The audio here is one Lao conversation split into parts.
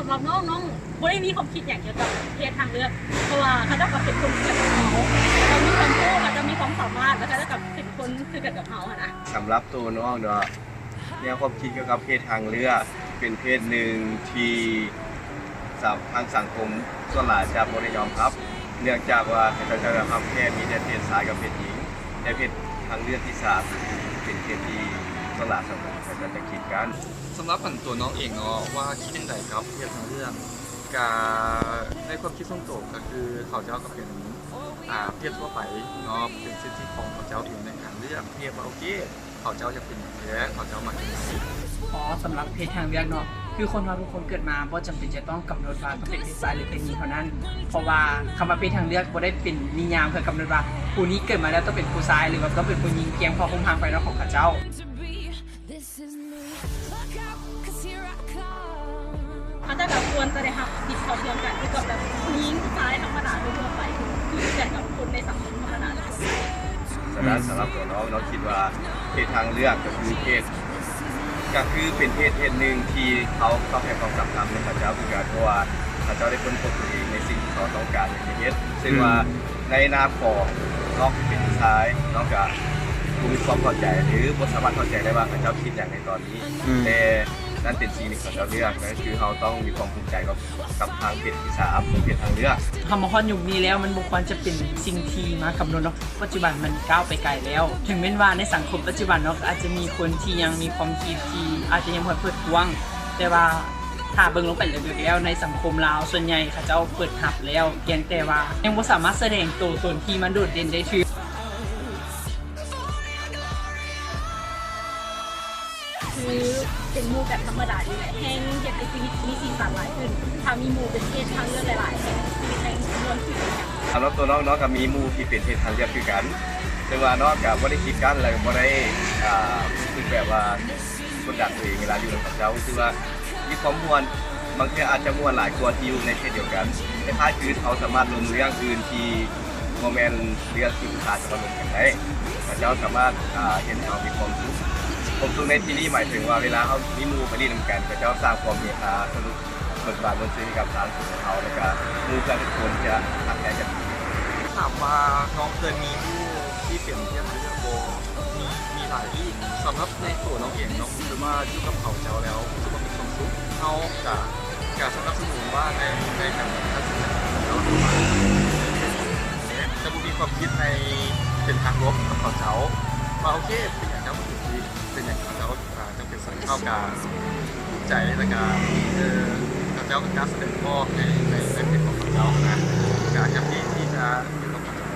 ສຳລັບນ້ອງ ນ້ອງບໍ່ໄດ້ມີຄວາມຄິດຫຍັງກ່ຽວກັບເພດທາງເລືອກ ເພາະວ່າເຂົາເຈົ້າກໍເປັນຄົນຄືກັນກັບເຮົາ ເຂົາເຈົ້າມີຄວາມຮູ້ ເຂົາເຈົ້າມີຄວາມສາມາດ ແລ້ວເຂົາເຈົ້າກໍເປັນຄົນຄືກັນກັບເຮົາຫັ້ນນະ. ສຳລັບໂຕນ້ອງເນາະ ແນວຄວາມຄິດກ່ຽວກັບເພດທາງເລືອກ ເປັນເພດໜຶ່ງທີ່ ສາ ທາງສັງຄົມສ່ວນຫຼາຍຈະບໍ່ໄດ້ຍອມຮັບ ເນື່ອງຈາກວ່າເຂົາເຈົ້າຈະຍອມຮັບແຄ່ມີແຕ່ເພດຊາຍກັບເພດຍິງ ແຕ່ເພດທາງເລືອກທີສາມເປັນເພດທີ່ສ່ວນຫຼາຍສັງຄົມເຂົາເຈົ້າຈະຄິດກັນ. ສຳລັບອັນຕົວນ້ອງເອງເນາະ ວ່າຄິດຈັ່ງໃດກັບເພດທາງເລືອກ? ກະໃນຄວາມຄິດສ່ວນໂຕກໍຄືເຂົາເຈົ້າກໍເປັນ ອາ ເພດທົ່ວໄປເນາະ ເປັນສິດທິຂອງເຂົາເຈົ້າເອງໃນການເລືອກເພດວ່າ ໂອເຄ ເຂົາເຈົ້າຢາກເປັນຫຍັງແທ້ ເຂົາເຈົ້າມັກຈັ່ງໃດ. ອໍ ສຳລັບເພດທາງເລືອກເນາະ ຄືຄົນເຮົາທຸກຄົນເກີດມາບໍ່ຈຳເປັນຈະຕ້ອງກຳນົດວ່າຕ້ອງເປັນເພດຊາຍ ຫຼື ເພດຍິງເທົ່ານັ້ນ ເພາະວ່າຄຳວ່າເພດທາງເລືອກບໍ່ໄດ້ເປັນນິຍາມເພື່ອກຳນົດວ່າຜູ້ນີ້ເກີດມາແລ້ວຕ້ອງເປັນຜູ້ຊາຍ ຫຼືວ່າຕ້ອງເປັນຜູ້ຍິງ ພຽງເພາະຮູບຮ່າງພາຍນອກຂອງເຂົາເຈົ້າ. ເຂົາເຈົ້າກໍຄວນຈະໄດ້ຮັບສິດເທົ່າທຽມກັນຄືກັບແບບຜູ້ຍິງຜູ້ຊາຍທຳມະດາທົ່ວໆໄປ ຄືກັນກັບຄົນໃນສັງຄົມທຳມະດາທົ່ວໆໄປ. ສະນັ້ນ ສຳລັບຕົວນ້ອງ ນ້ອງຄິດວ່າເພດທາງເລືອກກໍຄືເພດ ກໍຄືເປັນເພດເພດໜຶ່ງທີ່ເຮົາຕ້ອງໃຫ້ຄວາມສຳຄັນນຳເຂົາເຈົ້າຄືກັນ ເພາະວ່າເຂົາເຈົ້າໄດ້ຄົ້ນພົບຕົວເອງໃນສິ່ງທີ່ເຂົາຕ້ອງການທີ່ຈະເຮັດ ເຊິ່ງວ່າ ອືມ ໃນນາມຂອງນ້ອງທີ່ເປັນຜູ້ຊາຍ ນ້ອງກໍບໍ່ມີຄວາມເຂົ້າໃຈ ຫຼື ບໍ່ສາມາດເຂົ້າໃຈໄດ້ວ່າເຂົາເຈົ້າຄິດຫຍັງໃນຕອນນີ້ ອືມ ແຕ່ນັ້ນເປັນສິ່ງທີ່ເຂົາເຈົ້າເລືອກ ນັ້ນຄືເຮົາຕ້ອງມີຄວາມພູມໃຈກັບ ກັບທາງເພດທີສາມ ເພດທາງເລືອກ. ເຮົາມາຮອດຍຸກນີ້ແລ້ວ ມັນບໍ່ຄວນຈະເປັນສິ່ງທີ່ມາກຳນົດເນາະ ປັດຈຸບັນມັນກ້າວໄປໄກແລ້ວ ເຖິງແມ່ນວ່າໃນສັງຄົມປັດຈຸບັນເນາະ ອາດຈະມີຄົນທີ່ຍັງມີຄວາມຄິດທີ່ອາດຈະຍັງບໍ່ທັນເປີດກວ້າງ ແຕ່ວ່າຖ້າເບິ່ງລົງໄປເລິກໆແລ້ວ ໃນສັງຄົມລາວສ່ວນໃຫຍ່ເຂົາເຈົ້າເປີດຮັບແລ້ວ ພຽງແຕ່ວ່າຍັງບໍ່ສາມາດສະແດງໂຕຕົນທີ່ມັນໂດດເດັ່ນໄດ້ເທື່ອ. ຄືເປັນໝູ່ກັນທຳມະດານີ້ແຫຼະ ແຮ່ງເຮັດໃຫ້ຊີວິດມີສີສັນຫຼາຍຂຶ້ນ. ຖ້າມີໝູ່ເປັນເພດທາງເລືອກຫຼາຍໆ ແຮ່ງຊີວິດແຮ່ງມ່ວນຂຶ້ນ. ສຳລັບຕົວນ້ອງເນາະ ກໍມີໝູ່ທີ່ເປັນເພດທາງເລືອກຄືກັນ ແຕ່ວ່ານ້ອງກໍບໍ່ໄດ້ກີດກັ້ນ ແລະ ກໍບໍ່ໄດ້ ອ່າ ຮູ້ສຶກແບບວ່າກົດດັນຕົວເອງເວລາຢູ່ນຳເຂົາເຈົ້າ ຮູ້ສຶກວ່າມີຄວາມມ່ວນ ບາງເທື່ອອາດຈະມ່ວນຫຼາຍກວ່າທີ່ຢູ່ໃນເພດດຽວກັນ. ຄ້າຍໆຄືເຮົາສາມາດລົມເລື່ອງອື່ນທີ່ບໍ່ແມ່ນເລື່ອງທີ່ຜູ້ຊາຍສາມາດລົມກັນໄດ້. ເຂົາເຈົ້າສາມາດ ອ່າ ເຮັດໃຫ້ເຮົາມີຄວາມສຸກ. ຄວາມສຸກໃນທີ່ນີ້ໝາຍເຖິງວ່າເວລາເຮົາມີໝູ່ໄປຫຼິ້ນນຳກັນ ເຂົາເຈົ້າສ້າງຄວາມເຮຮາ ສະໜຸກ ເບີກບານມ່ວນຊື່ນໃຫ້ກັບທາງຂອງເຮົາ ແລ້ວກະໝູ່ເພື່ອນທຸກຄົນຈະຮັກແທ້ກັນ. ຖາມວ່ານ້ອງເຄີຍມີໝູ່ທີ່ເປັນເພດທາງເລືອກບໍ່? ມີ ມີຫຼາຍອີກ. ສຳລັບໃນຕົວນ້ອງເອງເນາະ ຄືວ່າຢູ່ກັບເຂົາເຈົ້າແລ້ວ ຄືວ່າມີຄວາມສຸກ. ເຮົາກະ ກະສະໜັບສະໜູນວ່າໃນ ໃນການຕັດສິນໃຈຂອງເຂົາເຈົ້າ ຈະບໍ່ມີຄວາມຄິດໃນເປັນທາງລົບກັບເຂົາເຈົ້າ ວ່າ ໂອເຄ ເປັນຫຍັງເຈົ້າບໍ່ຖືກ ເປັນຫຍັງເຂົາເຈົ້າ ອ່າ ເຈົ້າເປັນສັດ ເຮົາກະພູມໃຈ ແລ້ວກະ ເອີ ເຂົາເຈົ້າກໍກ້າສະແດງອອກໃນ ໃນ ໃນເພດຂອງເຂົາເຈົ້ານະ ກະແຮບປີ້ທີ່ຈະຢູ່ກັບເຂົາເຈົ້າ.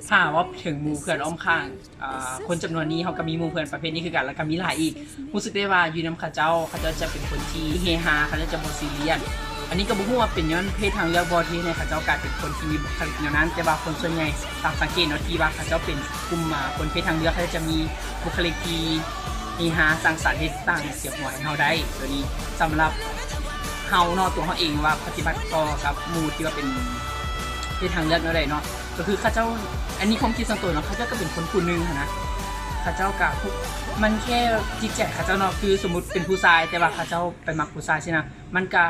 ຖ້າເວົ້າເຖິງໝູ່ເພື່ອນອ້ອມຂ້າງ ອ່າ ຄົນຈຳນວນນີ້ ເຮົາກໍມີໝູ່ເພື່ອນປະເພດນີ້ຄືກັນ ແລ້ວກໍມີຫຼາຍອີກ. ຮູ້ສຶກໄດ້ວ່າຢູ່ນຳເຂົາເຈົ້າ ເຂົາເຈົ້າຈະເປັນຄົນທີ່ເຮຮາ ເຂົາເຈົ້າຈະບໍ່ຊີຣຽສ. ອັນນີ້ກໍບໍ່ຮູ້ວ່າເປັນຍ້ອນເພດທາງເລືອກບໍ່ ທີ່ເຮັດໃຫ້ເຂົາເຈົ້າກາຍເປັນຄົນທີ່ມີບຸກຄະລິກແນວນັ້ນ ແຕ່ວ່າຄົນສ່ວນໃຫຍ່ຕາມສັງເກດເນາະ ທີ່ວ່າເຂົາເຈົ້າເປັນກຸ່ມ ອ່າ ຄົນເພດທາງເລືອກ ເຂົາເຈົ້າຈະມີບຸກຄະລິກທີ່ເຮຮາ ສ້າງສັນ ເຮັດຕ່າງສຽງຫົວໃຫ້ເຮົາໄດ້. ໂຕນີ້ສຳລັບເຮົາເນາະ ຕົວເຮົາເອງວ່າປະຕິບັດຕໍ່ກັບໝູ່ທີ່ວ່າເປັນເພດທາງເລືອກແນວໃດເນາະ ກໍຄືເຂົາເຈົ້າ ອັນນີ້ຄວາມຄິດສ່ວນຕົວເນາະ ເຂົາເຈົ້າກໍເປັນຄົນຜູ້ໜຶ່ງຫັ້ນນະ ເຂົາເຈົ້າກໍ ມັນແຄ່ຈິດໃຈເຂົາເຈົ້າເນາະ ຄືສົມມຸດເປັນຜູ້ຊາຍ ແຕ່ວ່າເຂົາເຈົ້າໄປມັກຜູ້ຊາຍຊີ້ນະ ມັນກະ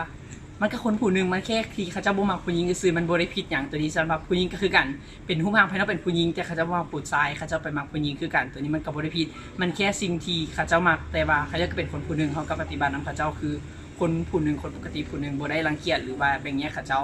ມັນກະຄົນຜູ້ໜຶ່ງ ມັນແຄ່ທີ່ເຂົາເຈົ້າບໍ່ມັກຜູ້ຍິງຊື່ໆ ມັນບໍ່ໄດ້ຜິດຫຍັງ. ໂຕນີ້ສຳລັບຜູ້ຍິງກໍຄືກັນ ເປັນຮູບຮ່າງພາຍນອກເປັນຜູ້ຍິງ ແຕ່ເຂົາເຈົ້າບໍ່ມັກຜູ້ຊາຍ ເຂົາເຈົ້າໄປມັກຜູ້ຍິງຄືກັນ. ໂຕນີ້ມັນກໍບໍ່ໄດ້ຜິດ ມັນແຄ່ສິ່ງທີ່ເຂົາເຈົ້າມັກ ແຕ່ວ່າເຂົາເຈົ້າກໍເປັນຄົນຜູ້ໜຶ່ງ ເຮົາກໍປະຕິບັດນຳເຂົາເຈົ້າຄືຄົນຜູ້ໜຶ່ງ ຄົນປົກກະຕິຜູ້ໜຶ່ງ ບໍ່ໄດ້ລັງກຽດ ຫຼືວ່າແບ່ງແຍກເຂົາເຈົ້າ.